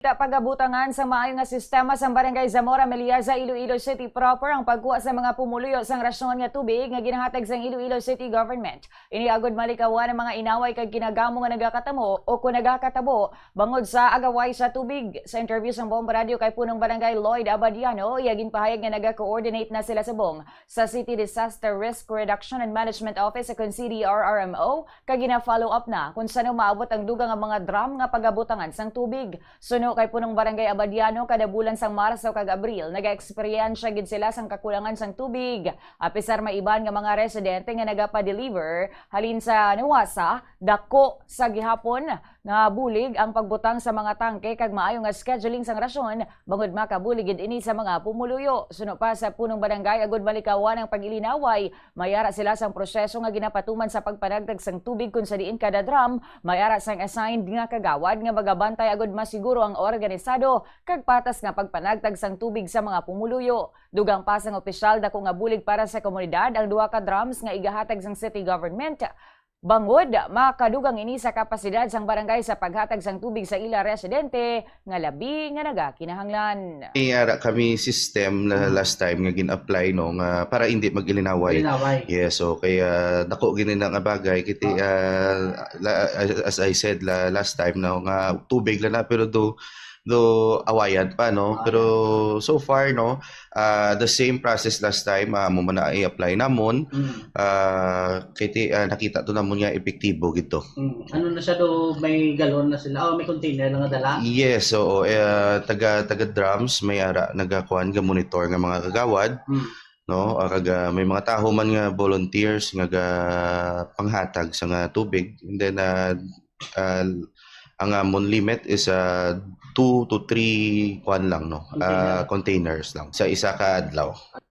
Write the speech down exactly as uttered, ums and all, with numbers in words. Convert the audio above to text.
Kita pagabutangan sa maayo nga sistema sang Barangay Zamora Meliaza, Iloilo City proper ang pagkuha sa mga pumuluyo sang rasyon nga tubig nga ginahatag sang Iloilo City Government. Ini agud malikawan ang mga inaway kag kinagamo nga nagakatamo o kung nagakatabo bangod sa agaway sa tubig. Sa interview sang Bombo Radio kay Punong Barangay Lloyd Abadiano, iya ginpahayag nga naga-coordinate na sila subong sa City Disaster Risk Reduction and Management Office o kon C D R R M O, kag gina-follow up na kung sano maabot ang dugang nga mga drum nga pagabutangan sang tubig. Suno kay Punong Barangay Abadiano, kada bulan sang Marso kag Abril, nagaeksperyensya gid sila sang kakulangan sang tubig. Apisar may iban nga mga residente nga nagapa-deliver halin sa Nuwasa, dako sa gihapon nga bulig ang pagbutang sa mga tangke kag maayo nga scheduling sang rasyon bangod makabulig gid ini sa mga pumuluyo. Suno pa sa Punong Barangay, agud malikawan ang pag-ilinaway, may ara sila sang proseso nga ginapatuman sa pagpanagtag sang tubig, kun sa diin kada drum may ara sang assigned nga kagawad nga magabantay agud masiguro ang organisado kag patas nga pagpanagtag sang tubig sa mga pumuluyo. Dugang pa sang opisyal, dako nga bulig para sa komunidad ang duha ka drums nga igahatag sang city government, bangod makadugang ini sa kapasidad sang barangay sa paghatag sang tubig sa ila residente nga labi nga nagakinahanglan. May ara kami system na Mm. last time nga gin-apply, no, nga para hindi mag-ilinaway. Ilinaway. Yes, so kaya dako gini na nga bagay kiti, Ah. ah, la-, as, as I said la, last time, no, nga tubig lang na, pero do do awayan pa, no. Awayan. Pero so far, no, ah, the same process last time, ah, amo man na i-apply namon. Mm. Ah, kay ti-, ah, nakita to namon nga epektibo gid to. Mm. Ano na siya do, may galon na sila? Oh, may container na nga dala? Yes, oo. Eh, ah, taga, taga drums, may ara, nagakuan, ga monitor nga mga kagawad, Mm. no? Ah, kag, ah, may mga taho man nga volunteers nga ga panghatag sa nga tubig. And then, ah, ah, ang amon limit is, ah, two to three kuan lang, no? Ah, Container. containers lang sa isa ka adlaw.